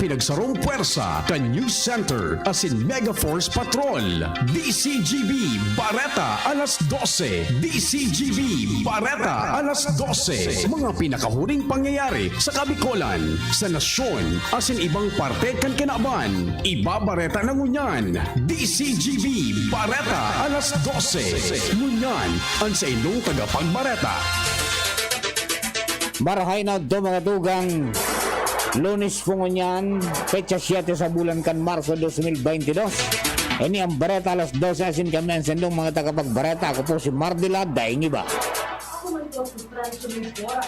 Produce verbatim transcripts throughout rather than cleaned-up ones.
Pinagsarong pwersa kan News Center asin Mega Force Patrol. D C G B Bareta alas dose. D C G B Bareta alas dose. Mga pinakahuring pangyayari sa Kabikolan, sa nasyon, asin ibang parte kan kinaban. Ibabareta na ngunyan. D C G B Bareta alas dose. Ngunyan, an saindong tagapagbareta. Marahay na adto, mga tugang. Lunes po ngunyan, petsa siyete sa bulan kan Marso dos mil baynte dos. Ini ang Bareta alas dose, asin kami ang saindong mga tagapagbareta. Ako po si Mardila Daing Iba. Ako man po si Franz Lisboa.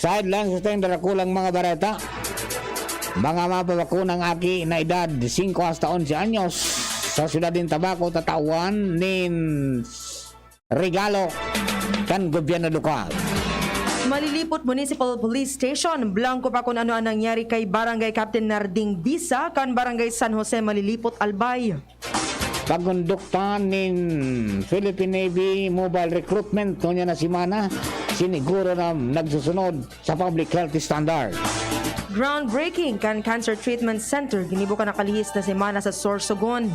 Sa headlines sa tayong darakulang mga bareta, mga mapabakunang aki na edad singko hasta onse anyos sa siyudad nin Tabaco tatawan nin regalo kan gobyerno lokal. Malilipot Municipal Police Station, blangko pa kun ano an nangyari kay Barangay Captain Narding Bisa kan Barangay San Jose, Malilipot, Albay. Pagkondukta nin Philippine Navy Mobile Recruitment ngunyan na semana, siniguro na nagsusunod sa public health standard. Groundbreaking kan Cancer Treatment Center ginibo kan nakalihis na semana sa Sorsogon.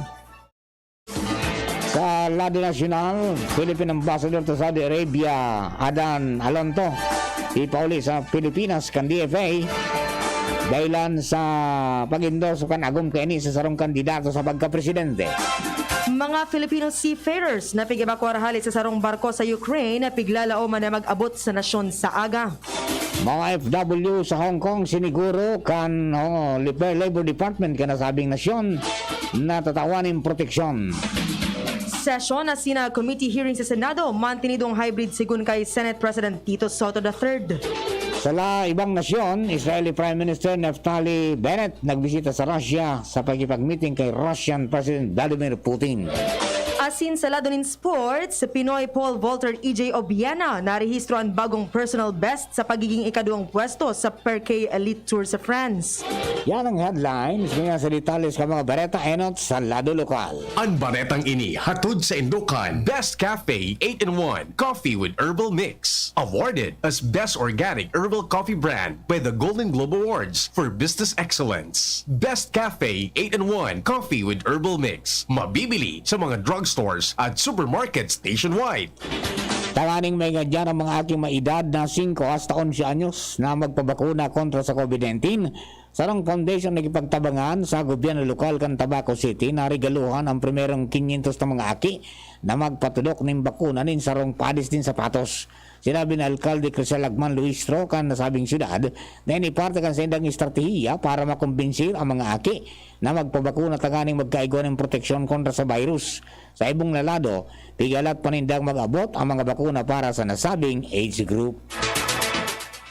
Sa lado nasyonal, Philippine Ambassador to Saudi Arabia, Adan Alonto, ipauli sa Pilipinas kan D F A, dahilan sa pag-endorso kan agom kaini sa sarong kandidato sa pagkapresidente. Mga Filipino seafarers na pig-ebakwar hale sa sarong barko sa Ukraine na piglalaoman na mag-abot sa nasyon sa aga. Mga F W sa Hong Kong, siniguro kan, oh, Lib-, Labor Department kan nasabing nasyon na tatawan nin proteksyon. Sesyon na sina committee hearing sa Senado, mantinidong hybrid sigun kay Senate President Tito Soto the third. Sa la-, ibang nasyon, Israeli Prime Minister Naftali Bennett nagbisita sa Russia sa pakikipag-meeting kay Russian President Vladimir Putin. Asin sa lado nin sports, Pinoy pole vaulter E J Obiena narehistro an bagong personal best sa pagiging ikaduwang pwesto sa Per K Elite Tour sa France. Yan ang headlines. Ngayon sa detalye kan mga bareta, enot sa lado lokal. An baretang ini hatod saindo kan Best Cafe eight-in-one Coffee with Herbal Mix. Awarded as Best Organic Herbal Coffee Brand by the Golden Globe Awards for Business Excellence. Best Cafe eight-in-one Coffee with Herbal Mix. Mabibili sa mga drugstores at supermarkets nationwide. Tanganing maingat diyan ang mga aki may edad na singko hasta onse anyos na magpabakuna kontra sa COVID nineteen. Sarong foundation na gipagtabangan sa gobyerno lokal kan Tabaco City na regaluhan ang primerong kinyentos na mga aki na magpatudok nin bakuna nin sarong padis nin sapatos. Sinabi ni Alkalde Crisel Lagman Luistro kan nasabing syudad na ini parte kan saindang estratehiya para makombinsir ang mga aki na magpabakuna tanganing magkaigwa nin proteksyon kontra sa virus. Sa ibong lalado, pigalat pa nindang mag-abot ang mga bakuna para sa nasabing age group.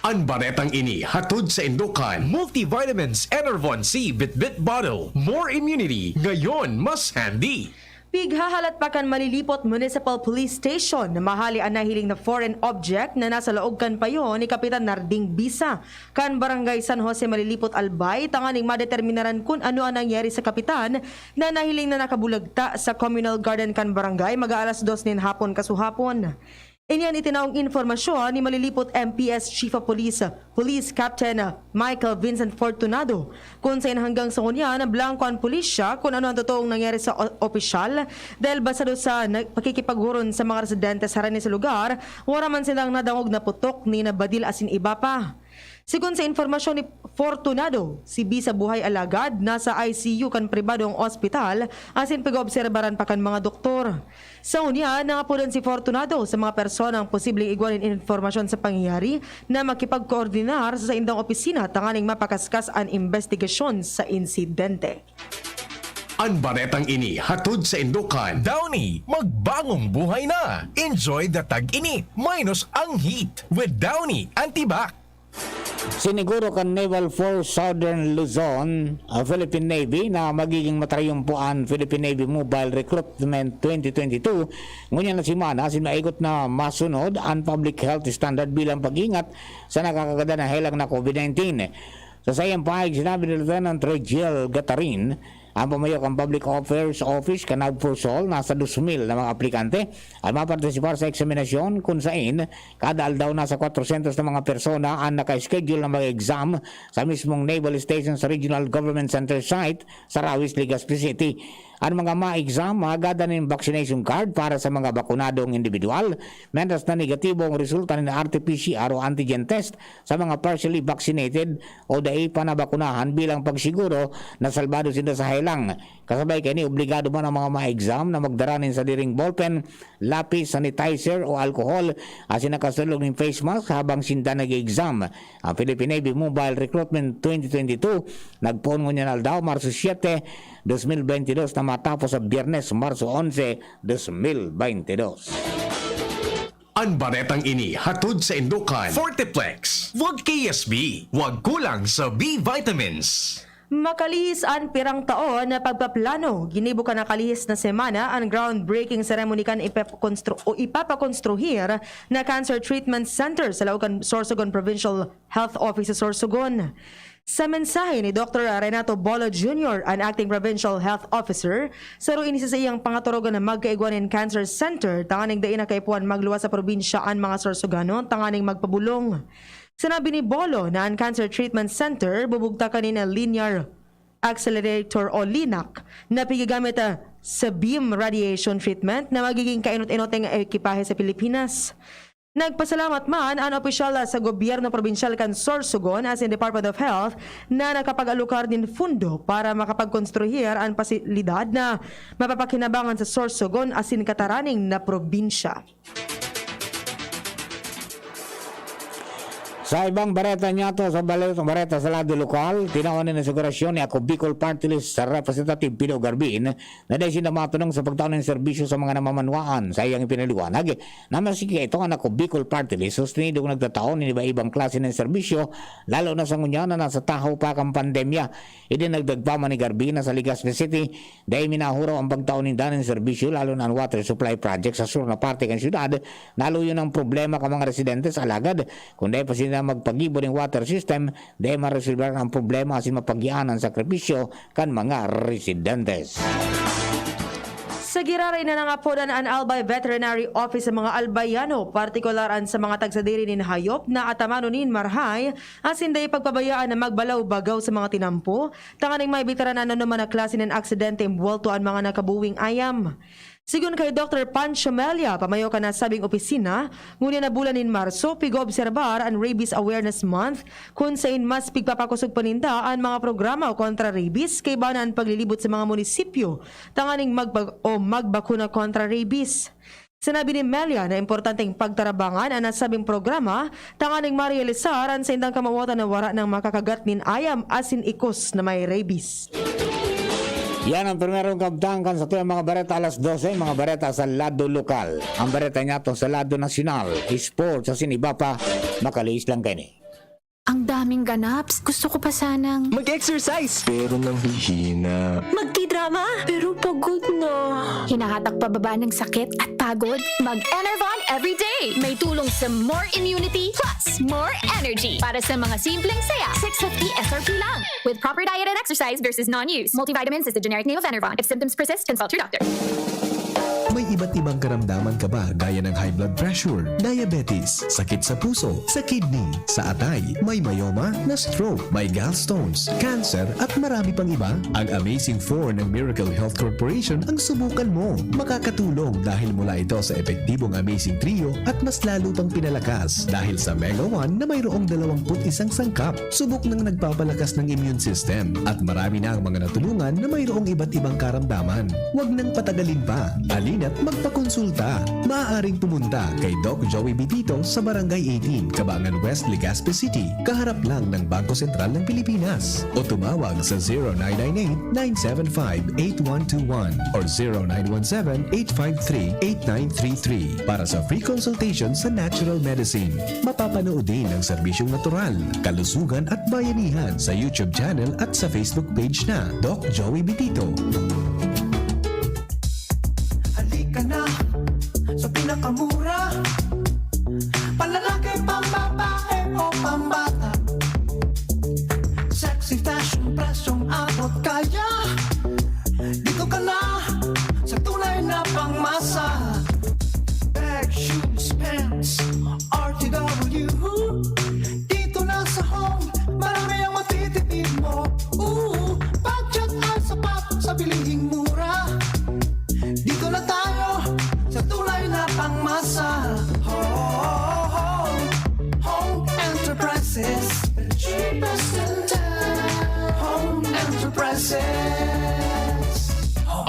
An baretang ini hatod saindo kan Multivitamins Enervon C Bitbit Bottle. More immunity, ngayon mas handy. Pighahalat pa kan Malilipot Municipal Police Station na mahale an nahiling na foreign object na nasa laog kan payo ni Kapitan Narding Bisa kan Barangay San Jose, Malilipot, Albay, tanganing madeterminaran kun ano an nangyari sa kapitan na nahiling na nakabulagta sa communal garden kan barangay mag-aalas dos nin hapon kasuhapon. Ini an itinaong impormasyon ni Malilipot M P S Chief of Police, Police Captain Michael Vincent Fortunado, kun saen hanggang sa ngunyan, blangko an pulisya kun ano an totoong nangyari sa o-, opisyal, dahil basado sa nag-, pakikipaghuron sa mga residente sa harani sa lugar, wara man silang nadangog na putok nin badil asin iba pa. Sigon sa impormasyon ni Fortunado, si Bisa buhay alagad nasa I C U kan pribadong ospital asin pag-oobserbaran pa kan mga doktor. Sa ngunyan, nangapodan si Fortunado sa mga personang posibleng igwa nin impormasyon sa pangyayari na makipagkoordinar sa saindang opisina tanganing mapakaskas an imbestigasyon sa insidente. An baretang ini hatod saindo kan Downy, magbangong buhay na. Enjoy the tag-init minus ang heat with Downy Antibac. Siniguro kan Naval Force Southern Luzon, ah, Philippine Navy, na magiging matarayumpo an Philippine Navy Mobile Recruitment twenty twenty-two ngunyan na semana, asin maigot na masunod an public health standard bilang pag-ingat sa nakakagadan na helang na COVID nineteen. Sa saiyang pahayag, sinabi ni Lieutenant Regiel Gatarin Ang pamayo kan Public Affairs Office kan NABFORSOL, nasa dos mil na mga aplikante an mapartisipar sa eksaminasyon, kun sain kada aldaw nasa kwatrosyentos na mga persona an naka-schedule na mag-exam sa mismong Naval Station sa Regional Government Center site sa Rawis, Legazpi City. An mga ma-exam, magada nin vaccination card para sa mga bakunadong individual, mentras na negatibo ang resulta nin R T P C R o antigen test sa mga partially vaccinated o dai pa nabakunahan, bilang pagsiguro na salbado sinda sa helang. Kasabay kaini, obligado man ang mga ma-exam na magdara nin sadiring ballpen, lapis, sanitizer o alcohol, asin nakasulog nin face mask habang sinda nag-exam. Ang Philippine Navy Mobile Recruitment twenty twenty-two nagpoon ngunyan aldaw, Marso siete, dos mil bente dos, na matapos sa Biyernes, Marso onse, dos mil bente dos. An baretang ini hatod sa Indokan Forteplex. Wag K S B, wag kulang sa B vitamins. Makalihis an pirang taon na pagpaplano, ginibo kan nakalihis na semana an groundbreaking ceremony kan ipapakonstru-, o ipapakonstruhir na cancer treatment center sa laog kan Sorsogon Provincial Health Office sa Sorsogon. Sa mensahe ni Doktor Renato Bolo Junior, an Acting Provincial Health Officer, saro ini sa saiyang pangaturog na magkaigwa nin cancer center tanganing dai na kaipuhan magluwas sa probinsya an mga Sorsoganon tanganing magpabulong. Sinabi ni Bolo na an Cancer Treatment Center bubugtakan nin linear accelerator o linac na pigagamit, ah, sa beam radiation treatment na magiging kainot-inot ning ekipahe sa Pilipinas. Nagpasalamat man an opisyal sa gobyerno probinsyal kan Sorsogon asin Department of Health na nakapag-alokar nin fundo para makapagkonstruhir an pasilidad na mapapakinabangan sa Sorsogon asin Catarani na probinsya. Sa ibang bareta niyato, sa bale-, bareta sa lado lokal, tinawan nin asegurasyon ni Ako Bicol Party List sa Representative Pido Garbin na dai sinda matunong sa pagtao nin serbisyo sa mga namamanwaan. Sa iyang ipinaliwanag na maski kaiton an Ako Bicol Party List, sustenido nagtatao nin iba-ibang klase nin serbisyo, lalo na sa ngunyan na nasa tahaw pa kan pandemya. Idinagdag pa man ni Garbin na sa Legazpi City, dai minahuraw ang pagtao ninda nin serbisyo, lalo na an water supply project sa sur na parte kan syudad. Naluyo na an problema kan mga residentes, alagad kun dai pa sinda magpagibo nin water system, dai maresolbar ang problema asin mapagian an sakripisyo kan mga residentes. Sa giraray na nangapodan an Albay Veterinary Office sa mga Albayano, partikular an sa mga tagsadiri nin hayop na atamanon nin marahay, asin dai pagpabayaan na magbalaw-bagaw sa mga tinampo, tanganing maibitaran an anoman na klase nin aksidente, embuwelto an mga nakabuwing ayam. Sigon kay Doktor Pancho Melia, pamayo kan nasabing opisina, ngunyan na bulan nin Marso, pig-oobserbar an Rabies Awareness Month, kun sain mas pigpapakosog pa ninda an mga programa kontra rabies, kaiba na an paglilibot sa mga munisipyo tanganing magpag-, o magbakuna kontra rabies. Sinabi ni Melia na importanteng pagtarabangan an nasabing programa tanganing marealisar an saindang kamawotan na wara nang makakagat nin ayam asin ikos na may rabies. Yan ang primerong kabtang kan satuyang mga bareta alas dose, mga bareta sa lado lokal. Ang bareta niyato sa lado nasyonal, sports, asin iba pa, makalihis lang kaini. Ang daming ganaps. Gusto ko pa sanang Mag-exercise! Pero nanghihina. Magtidrama! Pero pagod na. Hinahatak pababa ng sakit at pagod. Mag-Enervon everyday! May tulong sa more immunity plus more energy para sa mga simpleng saya. Six fifty S R P lang. With proper diet and exercise versus non-use. Multivitamins is the generic name of Enervon. If symptoms persist, consult your doctor. May iba't ibang karamdaman ka ba, gaya ng high blood pressure, diabetes, sakit sa puso, sa kidney, sa atay, may myoma, na-stroke, may gallstones, cancer, at marami pang iba? Ang Amazing Four ng Miracle Health Corporation ang subukan mo. Makakatulong dahil mula ito sa epektibong Amazing Trio at mas lalo pang pinalakas dahil sa Mega One na mayroong dalawampu't isang sangkap. Subok ng nagpapalakas ng immune system at marami na ang mga natulungan na mayroong iba't ibang karamdaman. Huwag nang patagalin pa. Halina't magpakonsulta. Maaaring pumunta kay Doc Joey Bitito sa Barangay eighteen, Cabangan West, Legazpi City, kaharap lang ng Bangko Sentral ng Pilipinas. O tumawag sa zero nine nine eight, nine seven five, eight one two one or zero nine one seven, eight five three, eight nine three three para sa free consultation sa natural medicine. Mapapanood din ang serbisyong natural, kalusugan at bayanihan sa YouTube channel at sa Facebook page na Doc Joey Bitito. Halika na sa pinakamura, panlalaki, pambabae o pambata. Sexy fashion, presyong abot kaya.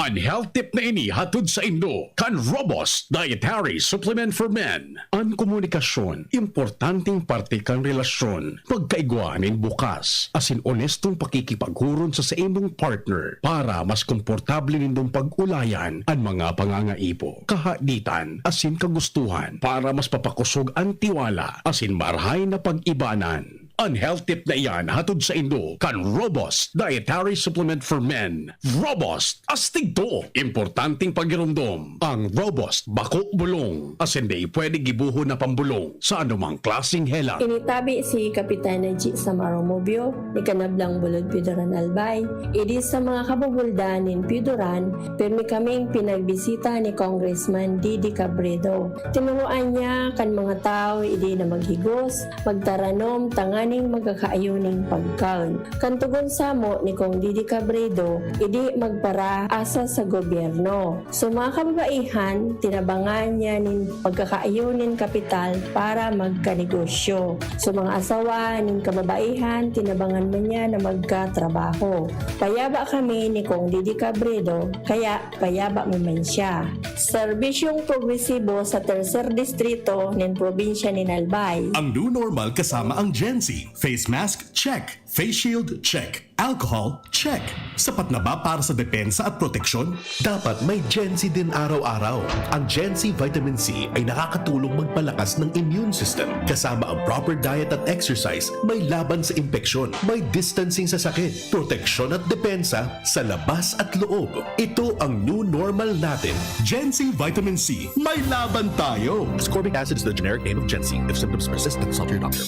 An health tip na ini hatod saindo kan Robust Dietary Supplement for Men. An komunikasyon, importanteng parte kan relasyon. Pagkaigwa nin bukas asin onestong pakikipaghuron sa saimong partner para mas komportable nindong pag-ulayan an mga pangangaipo, kahaditan asin kagustuhan para mas papakosog an tiwala asin marahay na pag-ibanan. An health tip na iyan hatod saindo kan Robust Dietary Supplement for Men. Robust, astig to! Importanteng pagiromdom. Ang Robust, bako bulong, asin dai pwede gibohon na pambolong sa anumang klaseng helang. Initabi si Kapitan Najee Samaro Mobio ni Kanablang Bulod Piodoran Albay. Idi sa mga kabubuldan nin Piodoran, pirmi kaming pinagbisita ni Congressman Didi Cabredo. Tinuroan niya kan mga tawo idi na maghigos, magtaranom tanganing magkakaayo nin pagkaon. Kan togon samo ni Cong Didi Cabredo, idi magparaasa sa gobyerno. So, mga kababaihan, tinabangan niya nin pagkakaayo nin kapital para magkanegosyo. So, mga asawa nin kababaihan, tinabangan man niya na magkatrabaho. Payaba kami ni Cong Didi Cabredo, kaya payaba mi man siya. Serbisyong progresibo sa Tercer Distrito nin probinsya nin Albay. Ang new normal kasama ang Gen Z. Face mask, check. Face shield, check. Alcohol, check. Sapat na ba para sa depensa at proteksyon? Dapat may Gen Z din araw-araw. Ang Gen Z Vitamin C ay nakakatulong magpalakas ng immune system. Kasama ang proper diet at exercise, may laban sa impeksyon, may distancing sa sakit, proteksyon at depensa sa labas at loob. Ito ang new normal natin. Gen Z Vitamin C, may laban tayo! Ascorbic acid is the generic name of Gen Z. If symptoms persist, consult your doctor.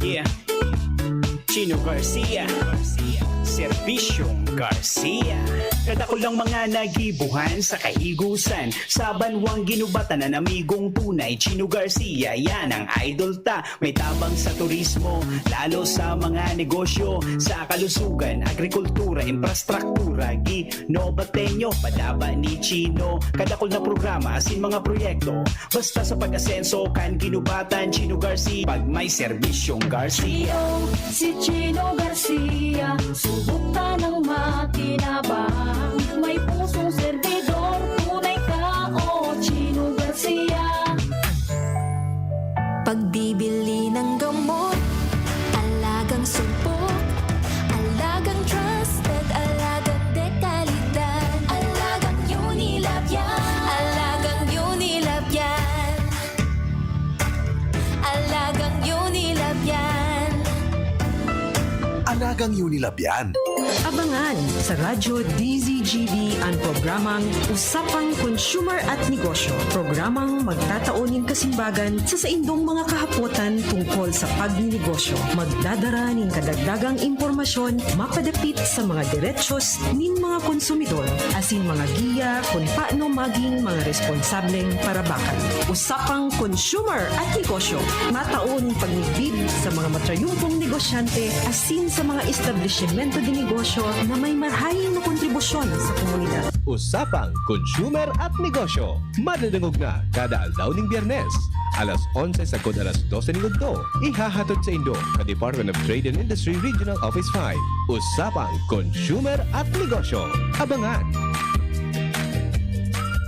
Yeah. Chino Garcia. Serbisyong Garcia. Kadakul ang mga nagibuhan sa kahigusan. Sa banwang ginubatan ang amigong tunay. Chino Garcia, yan ang idol ta. May tabang sa turismo, lalo sa mga negosyo. Sa kalusugan, agrikultura, infrastruktura. Gino Bateño, padaba ni Chino. Kadakul na programa, asin mga proyekto. Basta sa pag-asenso kan ginubatan, Chino Garcia, pag may serbisyong Garcia. Si Chino Garcia, subok tanang makinabang. May pusong servidor, tunay ka, o Chino Garcia. Pagbibili ng gamot, alagang subok, alagang trusted, alagang dekalidad, alagang Unilab yan, alagang Unilab yan. Alagang Unilab yan. Alagang Unilab yan. Abangan sa Radyo D Z G B an programang Usapang Consumer at Negosyo, programang magtatao nin kasimbagan sa saindong mga kahapotan tungkol sa pagnenegosyo. Magdadara nin kadagdagang impormasyon mapadapit sa mga derechos nin mga konsumidor, asin mga giya kun paano maging mga responsableng parabakan. Usapang Consumer at Negosyo, matao nin pagmidbid sa mga matrayumpong negosyante asin sa mga establisimento de negosyo na may marahay na kontribusyon sa komunidad. Usapang Consumer at Negosyo, madadangog na kada aldaw ning Biyernes, alas onse sagkod alas dose ning udto. Ihahatod saindo sa Department of Trade and Industry Regional Office five. Usapang Consumer at Negosyo. Abangan!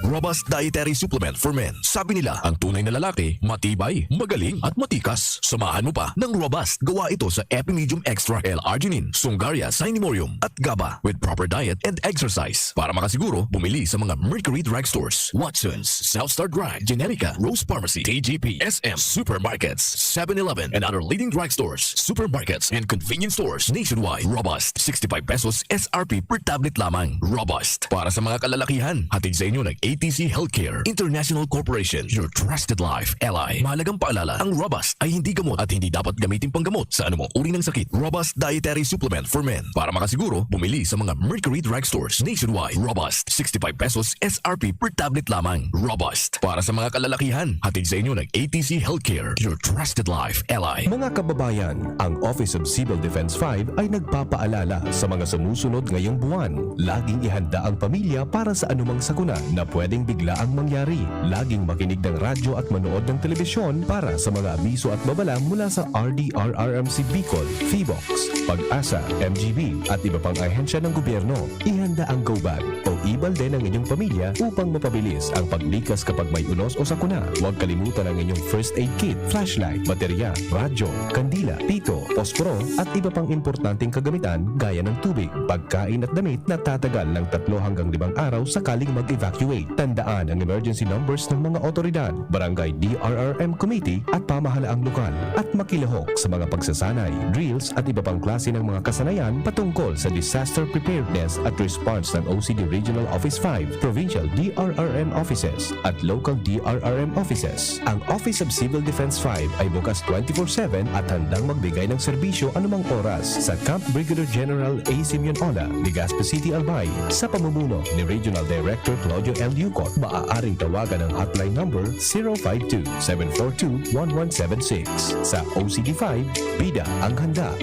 Robust Dietary Supplement for Men. Sabi nila, ang tunay na lalaki, matibay, magaling, at matikas. Samahan mo pa ng Robust. Gawa ito sa Epimedium Extra L-Arginine, Sungaria Cinnamomum, at GABA with proper diet and exercise. Para makasiguro, bumili sa mga Mercury Drugstores, Watson's, South Star Drug, Generica, Rose Pharmacy, T G P, S M, Supermarkets, seven eleven, and other leading drugstores, supermarkets, and convenience stores nationwide. Robust, sixty-five pesos S R P per tablet lamang. Robust. Para sa mga kalalakihan, hatid sa inyo ng A T C Healthcare International Corporation, your trusted life ally. Mahalagang paalala, ang Robust ay hindi gamot at hindi dapat gamitin panggamot sa anumang uri ng sakit. Robust Dietary Supplement for Men. Para makasiguro, bumili sa mga Mercury Drugstores nationwide. Robust, sixty-five pesos S R P per tablet lamang. Robust. Para sa mga kalalakihan, hatid sa inyo ng A T C Healthcare, your trusted life ally. Mga kababayan, ang Office of Civil Defense five ay nagpapaalala sa mga sumusunod ngayong buwan. Laging ihanda ang pamilya para sa anumang sakuna na pwede Ding biglaang mangyari, laging makinig ng radyo at manood ng telebisyon para sa mga abiso at babala mula sa R D R R M C Bicol, Phivolcs, PAGASA, M G B, at iba pang ahensya ng gobyerno. Ihanda ang go bag o e-balde ng inyong pamilya upang mapabilis ang paglikas kapag may unos o sakuna. Huwag kalimutan ang inyong first aid kit, flashlight, baterya, radyo, kandila, pito, posporo, at iba pang importanteng kagamitan gaya ng tubig, pagkain at damit na tatagal ng tatlo hanggang limang araw sakaling mag-evacuate. Tandaan ang emergency numbers ng mga otoridad, barangay D R R M committee at pamahalaang lokal, at makilahok sa mga pagsasanay, drills at iba pang klase ng mga kasanayan patungkol sa disaster preparedness at response ng O C D Regional Office five, Provincial D R R M offices at local D R R M offices. Ang Office of Civil Defense five ay bukas twenty-four seven at handang magbigay ng serbisyo anumang oras sa Camp Brigadier General A. Simeon Ona, Legazpi City, Albay, sa pamumuno ni Regional Director Claudio L. Yucot. Maaaring tawagan ang hotline number zero five two, seven four two, one one seven six. Sa O C D five, bida ang handa.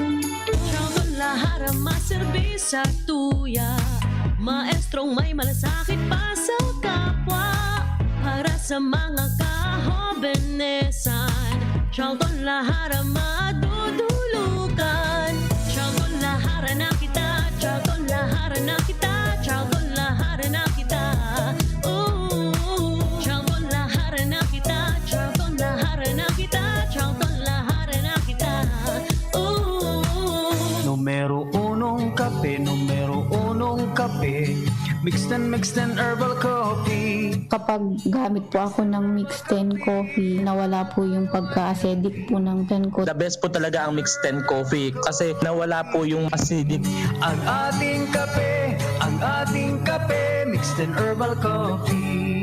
Chocolahara, maserbisya tuya. Maestrong may malasakit pa sa kapwa. Para sa mga kahobenesan, Chocolahara madudulugan. Chocolahara na kita, Chocolahara na kita, Chocolahara na kita. Ooh, Chocolahara na kita, Chocolahara na kita, Chocolahara na kita. Ooh. Numero unong kape, numero unong kape. Mixten, Mixten Herbal Coffee. Kapag gamit po ako ng Mixten Coffee, nawala po yung pagka-acidic po ng tiyan ko. The best po talaga ang Mixten Coffee kasi nawala po yung acidic. Ang ating kape, ang ating kape, Mixten Herbal Coffee.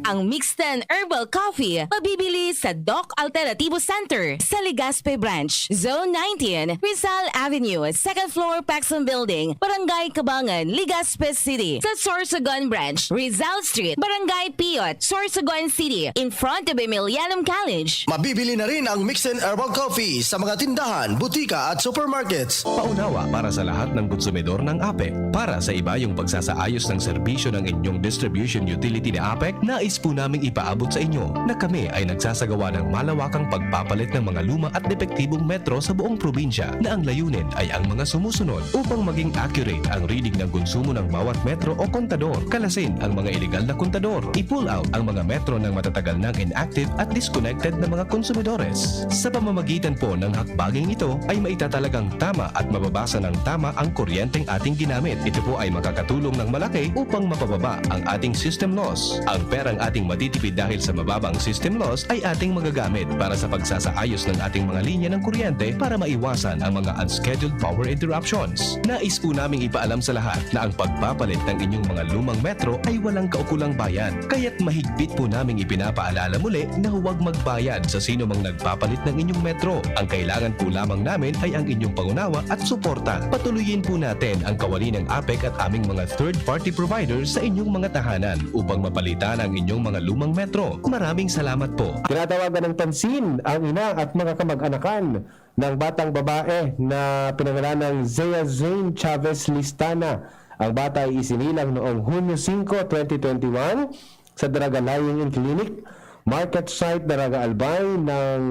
Ang Mixten Herbal Coffee mabibili sa Doc Alternativo Center sa Legazpi Branch, Zone nineteen, Rizal Avenue, second floor, Paxson Building, Barangay Cabangan, Legazpi City. Sa Sorsogon Branch, Rizal Street, Barangay Piot, Sorsogon City, in front of Emilianum College. Mabibili na rin ang Mixten Herbal Coffee sa mga tindahan, butika at supermarkets. Paunawa para sa lahat ng konsumidor ng APEC. Para sa iba yung pagsasaayos ng serbisyo ng inyong distribution utility na APEC, nais po naming ipaabot sa inyo na kami ay nagsasagawa ng malawakang pagpapalit ng mga luma at depektibong metro sa buong probinsya, na ang layunin ay ang mga sumusunod. Upang maging accurate ang reading ng konsumo ng bawat metro o kontador, kalasin ang mga iligal na kontador, i-pull out ang mga metro ng matatagal nang inactive at disconnected na mga konsumidores. Sa pamamagitan po ng hakbanging ito ay maitatalagang tama at mababasa ng tama ang kuryenteng ating ginamit. Ito po ay makakatulong ng malaki upang mapababa ang ating system loss. Ang perang ating matitipid dahil sa mababang system loss ay ating magagamit para sa pagsasaayos ng ating mga linya ng kuryente para maiwasan ang mga unscheduled power interruptions. Nais po naming ipaalam sa lahat na ang pagpapalit ng inyong mga lumang metro ay walang kaukulang bayad. Kaya't mahigpit po naming ipinapaalala muli na huwag magbayad sa sino mang nagpapalit ng inyong metro. Ang kailangan po lamang namin ay ang inyong pangunawa at suporta. Patuloyin po natin ang kawani ng APEC at aming mga third-party providers sa inyong mga tahanan upang mapalitan ang inyong mga lumang metro. Maraming salamat po. Tinatawagan ng pansin ang ina at mga kamag-anakan ng batang babae na pinangalan ng Zea Zane Chavez Listana. Ang bata ay isinilang noong Hunyo singko, twenty twenty-one sa Daraga Lying-in Clinic, Market Site, Daraga, Albay, ng,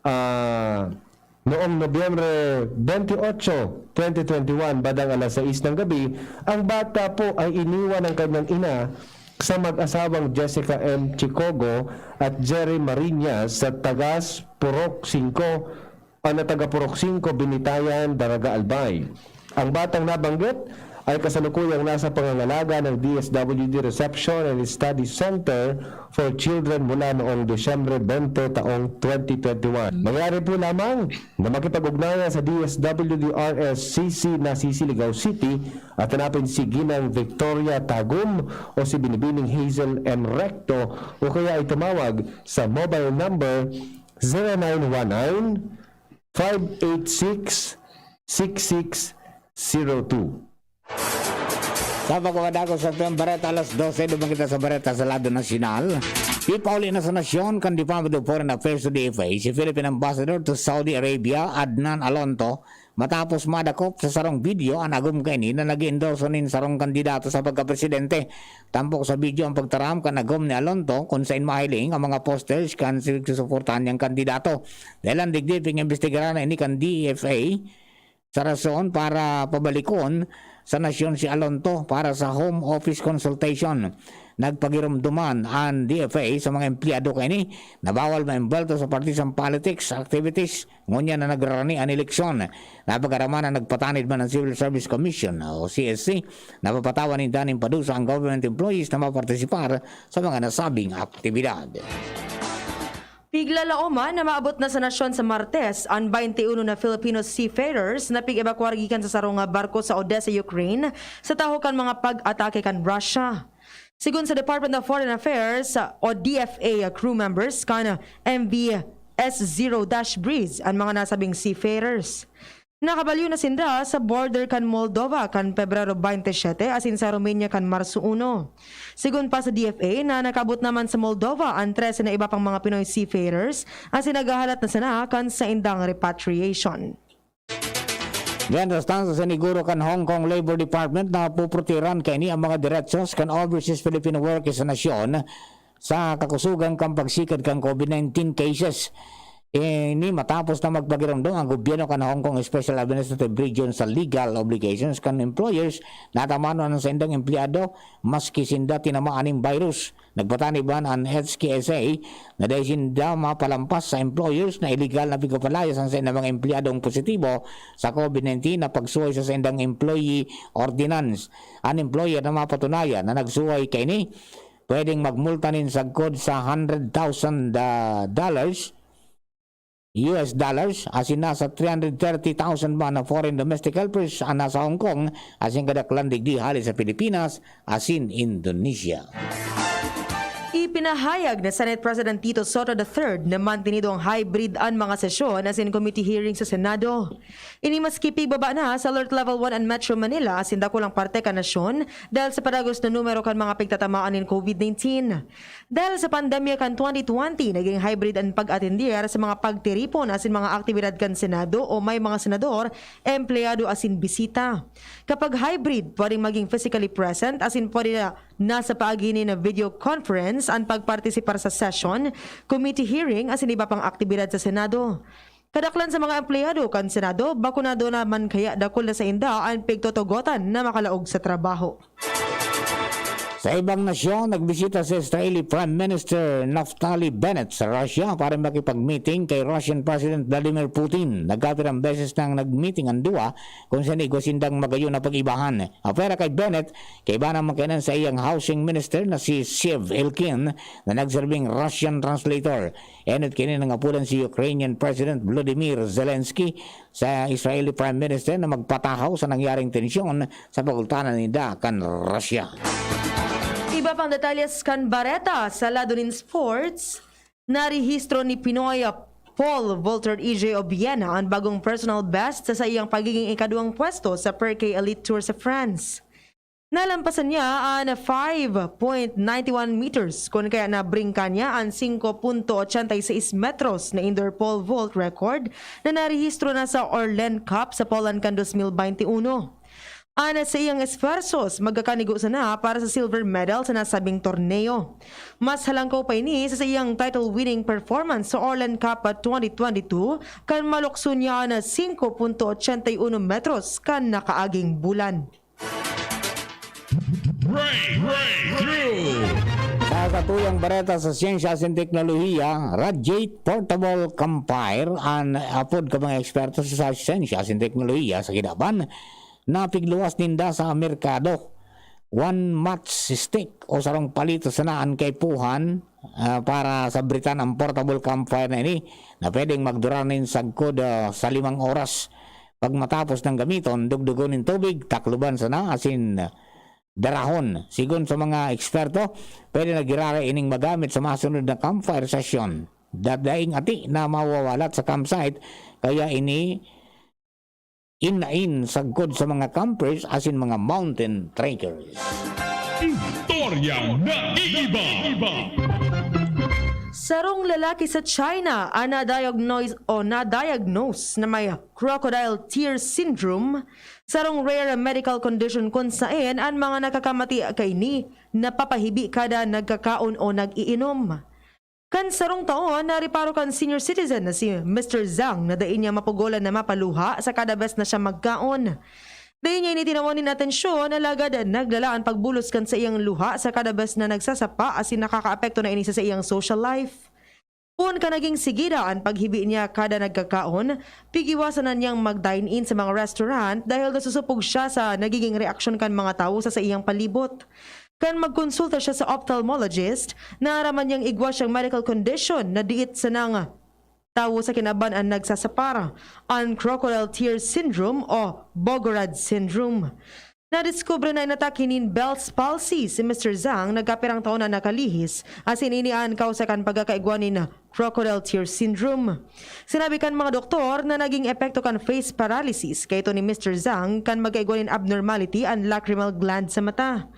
ah, noong Nobyembre twenty-eight, twenty twenty-one, bandang alas sais ng gabi. Ang bata po ay iniwan ng kanyang ina sa mag-asawang Jessica M. Chicogo at Jerry Mariñas sa Tagas, Purok singko, ano, taga Purok singko, Binitayan, Daraga, Albay. Ang batang nabanggit ay kasalukuyang nasa pangangalaga ng D S W D Reception and Study Center for Children mula noong Disyembre twenty taong twenty twenty-one. Mangyari po lamang na makipag-ugnayan sa D S W D R S C C Nasisi, Ligao City at hanapin si Ginang Victoria Tagum o si Binibining Hazel M. Recto o kaya ay tumawag sa mobile number zero nine one nine, five eight six, six six zero two. Sa pagkakadako sa ating bareta, alas dose, duman kita sa bareta sa lado nasyonal. Ipauli na sa nasyon kan Department of Foreign Affairs o D F A si Philippine Ambassador to Saudi Arabia, Adnan Alonto, Matapos madakop sa sarong video an agom kaini na nag-endorso nin sarong kandidato sa pagkapresidente. Tampok sa video ang pagtaram kan agom ni Alonto, kun saen mahiling ang mga posters kan susuportahan niyang kandidato. Dahelan digdi, pig-imbestigaran na ini kan D F A sa rason para pabalikon sa nasyon si Alonto para sa Home Office Consultation. Nagpagiromdoman an D F A sa mga empleyado kaini na bawal maimbwelto sa partisan politics activities ngunyan na nagrarani an eleksyon. Napag-araman na nagpatanid man ang Civil Service Commission o C S C na papatawan ninda nin padusa ang government employees na mapartisipar sa mga nasabing aktibidad. Piglalaoman na maabot na sa nasyon sa Martes an twenty-one na Filipino seafarers na pig-ebakuar gikan sa sarong barko sa Odessa, Ukraine, sa tahaw kan mga pag-atake kan Russia. Sigon sa Department of Foreign Affairs o D F A crew members kan M V S Zero Dash Breeze an mga nasabing seafarers. Nakabalyo na sinda sa border kan Moldova kan Pebrero twenty-seven asin sa Romania kan Marso uno. Sigon pa sa D F A na nakaabot naman sa Moldova an trese na iba pang mga Pinoy seafarers asin naghahalat na sana kan saindang repatriation. Mientras tanto, sa siniguro kan Hong Kong Labor Department na puprotehiran kaini ang mga derechos kan overseas Filipino workers sa nasyon sa kakusogan kan pagsikad kan COVID nineteen cases. Ini matapos na magpagiromdom ang gobyerno kan Hong Kong Special Administrative Region sa legal obligations kan employers na tamanon ang saindang empleyado maski sinda tinamaan nin virus. Nagpatanib man an H K S A na dai sinda mapalampas sa employers na iligal na pigpapalayas an saindang mga empleyadong positibo sa COVID nineteen na pagsuhay sa saindang employee ordinance. An employer na mapatunayan na nagsuhay kaini pwedeng magmulta nin sagkod sa hundred thousand, ah, dollars, U S dollars, asin nasa three hundred thirty thousand man na foreign domestic helpers an nasa Hong Kong, asin kadaklan digdi hali sa Pilipinas asin Indonesia. Ipinahayag ni Senate President Tito Soto the third na mantinido ang hybrid an mga sesyon asin committee hearing sa Senado. Ini maski pigbaba na sa Alert Level one an Metro Manila asin dakulang parte kan nasyon dahil sa padagos na numero kan mga pigtatamaan nin COVID nineteen. Dahil sa pandemya kan twenty twenty, naging hybrid an pag-atender sa mga pagtiripon asin mga aktibidad kan Senado o may mga senador, empleyado asin bisita. Kapag hybrid, pwedeng maging physically present asin pwede na nasa paagi nin video conference an pagpartisipar sa session, committee hearing asin iba pang aktibidad sa Senado. Kadaklan sa mga empleyado kan Senado, bakunado na man kaya dakul na sainda an pigtutugotan na makalaog sa trabaho. Sa ibang nasyon, nagbisita si Israeli Prime Minister Naftali Bennett sa Russia para makipag-meeting kay Russian President Vladimir Putin. Nagkapirang beses nang nag-meeting an duwa kung saan igwa sindang magayon na pag-ibahan. Apwera kay Bennett, kaiba naman kainan sa iyang housing minister na si Siv Ilkin na nagserbing Russian translator. Enot kini nangapulan si Ukrainian President Volodymyr Zelensky sa Israeli Prime Minister na magpatahaw sa nangyaring tensyon sa pagultanan ninda kan Russia. Iba pang detalles kan bareta sa lado nin sports, narehistro ni Pinoy pole vaulter E J Obiena an bagong personal best sa saiyang pagiging ikaduwang pwesto sa Per K Elite Tour sa France. Nalampasan niya an five point nine one meters, kun kaya nabringka niya an singko punto ochenta y seis metros na indoor pole vault record na narehistro na sa Orlen Cup sa Poland kan dos mil baynte uno. An saiyang esfuerzos magkakanigo sana para sa silver medal sa nasabing torneo. Mas halangkaw pa ini sa saiyang title-winning performance sa Orlen Cup twenty twenty-two, kan malukso niya an singko punto ochenta y uno metros kan nakaaging bulan. Breakthrough! Sa satuyang bareta sa siyensya asin teknolohiya, Radjate Portable Campfire an apod kan mga eksperto sa siyensya asin teknolohiya sa Kinaban na pigluwas ninda sa merkado. One matchstick o sarong palito sana an kaipuhan, ah, para sabritan ang portable campfire na ini na pwedeng magdurar nin sagkod, ah, sa limang oras. Pagmatapos ng gamiton, dugdugon nin tubig, takloban sana asin darahon. Sigon sa mga eksperto, pwede na giraray ining magamit sa masunod na campfire session. Dadaing ati na mawawalat sa campsite, kaya ini inain sagkod sa mga campers asin mga mountain trekkers. Istoryang naiiba. Sarong lalaki sa China an na-diagnose o na-diagnose na may crocodile tear syndrome, sarong rare medical condition kun saen an mga nakakamati kaini napapahibi kada nagkakaon o nag-iinom. Kan sarong taon, nareparo kan senior citizen na si Mister Zhang na dai niya mapugolan na mapaluha sa kada bes na siya magkaon. Dai niya ini tinawan nin atensyon, alagad naglala an pagbulos kan saiyang luha sa kada bes na nagsasapa asin nakakaapekto na ini sa saiyang social life. Poon kan naging sige na an paghibi niya kada nagkakaon, pigiwasan na niyang mag-dine-in sa mga restaurant dahil nasusupog siya sa nagiging reaksyon kan mga tawo sa saiyang palibot. Kan magkonsulta siya sa ophthalmologist, naaraman niyang igwa siyang medical condition na diit sanang tawo sa kinaban an nagsasapar, an crocodile tear syndrome o Bogorad syndrome. Nadiskubre na inatake nin Bell's palsy si Mister Zhang na kapirang taon na nakalihis, asin ini an kausa kan pagkakaigwa nin crocodile tear syndrome. Sinabi kan mga doktor na naging epekto kan face paralysis kaito ni Mister Zhang kan magkaigwa nin abnormality an lacrimal gland sa mata.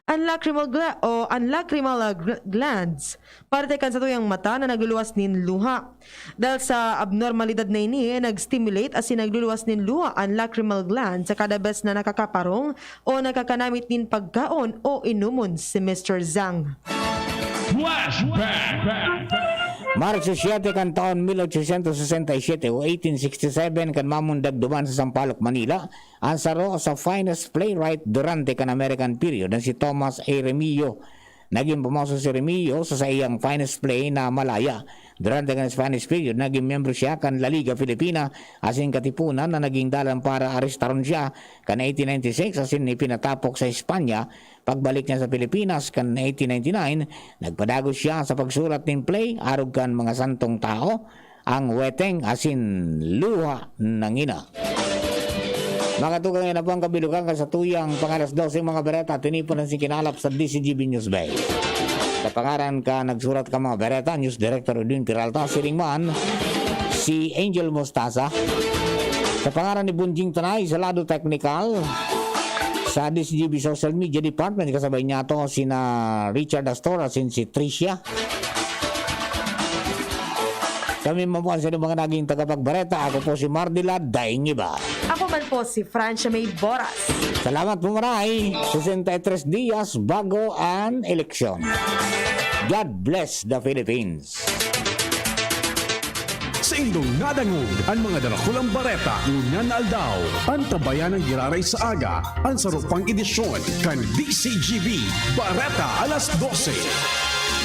An lacrimal gla- o an lacrimal, ah, gl- glands, parte kan satuyang mata na nagluluwas nin luha. Dahil sa abnormalidad na ini, nag-stimulate asin nagluluwas nin luha an lacrimal gland sa kada bes na nakakaparong o nakakanamit nin pagkaon o inomon si Mister Zhang. Flashback! Marso siete kan taon mil ochocientos sesenta y siete o eighteen sixty-seven, kan mamundag duman sa Sampaloc, Manila, an saro sa finest playwright durante kan American period na si Thomas A. Remillo. Nagin pamoso si Remillo sa saiyang finest play na Malaya. Durante kan Spanish period, nagin miyembro siya kan La Liga Filipina asin Katipunan na nagin dalan para arestaron siya kan eighteen ninety-six asin ipinatapok sa Espanya. Pagbalik niya sa Pilipinas kan eighteen ninety-nine, nagpadagos siya sa pagsurat nin play arog kan mga santong tawo, ang weteng asin luha nangina. Mga tugang, yan na po ang kabilugan kan satuyang pang-alas dose mga bereta, tinipon na si kinalap sa D C G B News Bay. Sa pangaran ka nagsurat ka mga bereta, News Director Edwin Peralta, siring man si Angel Mostaza. Sa pangaran ni Bunjing Tanay, sa lado technical, sa D C G B Social Media Department, kasabay niya to sina Richard Astor asin si Tricia. Kami man po ang sinong mga naging tagapagbareta. Ako po si Mardila Daingiba. Ako man po si Francia May Boras. Salamat po, maray. Sesenta y tres dias bago an eleksyon. God bless the Philippines. Sa indong nadangog an mga darakulang bareta ngunyan na aldaw. Antabayan ang giraray sa aga, an sarupang edisyon kan D C G B Bareta alas dose.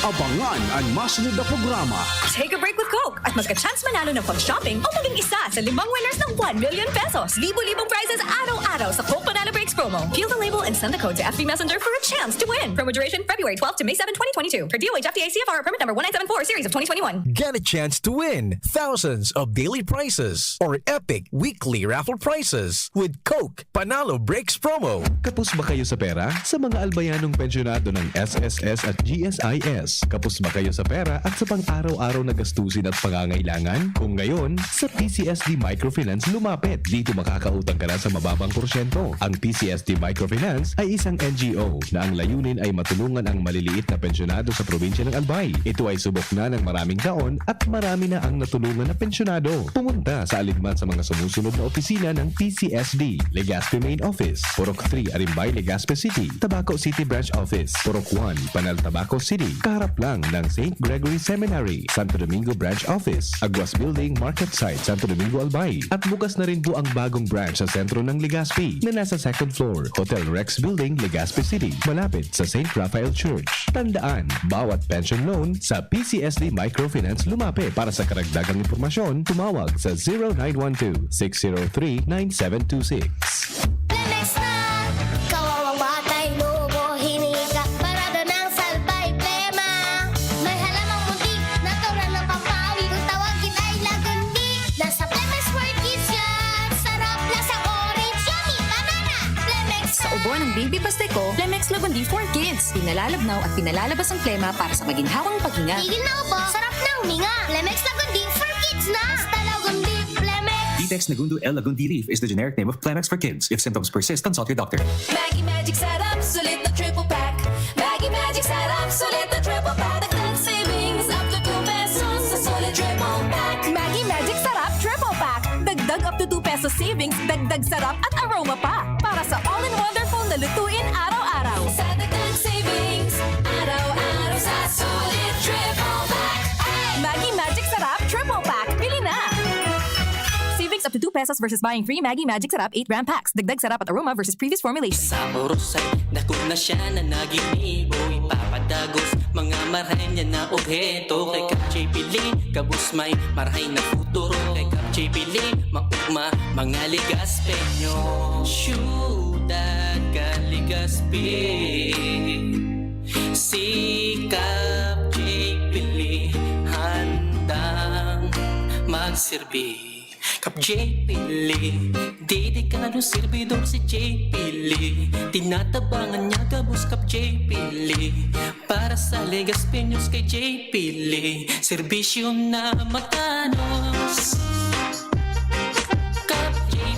Abangan an masunod na programa. Take a break with Coke at magka-chance manalo ng pang-shopping o maging isa sa limang winners ng one million pesos. Libo-libong prizes araw-araw sa Coke Panalo Breaks promo. Peel the label and send the code to F B Messenger for a chance to win. Promo duration February twelve to May seven, twenty twenty-two. Per D O H F T A C F R permit number one nine seven four series of twenty twenty-one. Get a chance to win thousands of daily prizes or epic weekly raffle prizes with Coke Panalo Breaks promo. Kapos ba kayo sa pera? Sa mga albayanong pensyonado ng S S S at G S I S, kapos ba kayo sa pera at sa pang-araw-araw na gastusin at pangangailangan? Kung ngayon, sa P C S D Microfinance lumapit. Dito makakautang ka na sa mababang porsyento. Ang P C S D Microfinance ay isang N G O na ang layunin ay matulungan ang maliliit na pensyonado sa probinsya ng Albay. Ito ay subok na ng maraming taon at marami na ang natulungan na pensyonado. Pumunta sa alinman sa mga sumusunod na opisina ng P C S D: Legazpi Main Office, Purok three, Arimbay, Legazpi City; Tabaco City Branch Office, Purok one, Panal, Tabaco City, kaharap lang ng Saint Gregory Seminary; Santo Domingo Branch Office, Aguas Building, Market Site, Santo Domingo, Albay. At bukas na rin po ang bagong branch sa sentro ng Legazpi na nasa second floor, Hotel Rex Building, Legazpi City, malapit sa Saint Raphael Church. Tandaan, bawat pension loan sa P C S D Microfinance lumapit. Para sa karagdagang impormasyon, tumawag sa zero nine one two, six zero three, nine seven two six. Lemex na! Kawawang batay, lubo, hinika, parada ng salbay, plema. May halamang muntik, natural ng pampawi. Kung tawagin ay lagundi, nasa Lemex World Kids yan. Sarap, lasang orange, yummy, banana. Lemex Sa ubo ng baby Pasteco, Lemex Lagundi for Kids. Pinalalabnaw at pinalalabas ang plema para sa maginhawang paghinga. Tigil na ubo, sarap na huminga. Lemex Lagundi for Kids na! Basta Lagundi, Lemex! Vitex Nagundo L Lagundi Leaf is the generic name of Plemex for Kids. If symptoms persist, consult your doctor. Maggi Magic Sarap, sulit na triple pack. Maggi Magic Sarap, sulit na triple pack. Dagdag savings up to two Up to two pesos savings, dagdag sarap at aroma pa. Para sa all-in-one wonderful na lutuin araw-araw. Sa dagdag savings, araw-araw sa sulit triple pack. Maggi Magic Sarap Triple Pack. Bili na! Savings up to two pesos versus buying three Maggi Magic Sarap eight gram packs. Dagdag sarap at aroma versus previous formulation. Sa oros ay dakul na siya na naginibo. Ipapadagos mga marhay niya na obheto. Kay Kap J P Lee, gabos may marhay na futuro. Kay Kap J P Lee, maugma mga Legaspeño. Syudad kan Legazpi, si Kap J P Lee handang magserbi. Kap J P Lee, dedikadong serbidor si J P Lee. Tinatabangan niya gabos Kap J P Lee. Para sa Legaspeños kay J P Lee, serbisyo na matanos.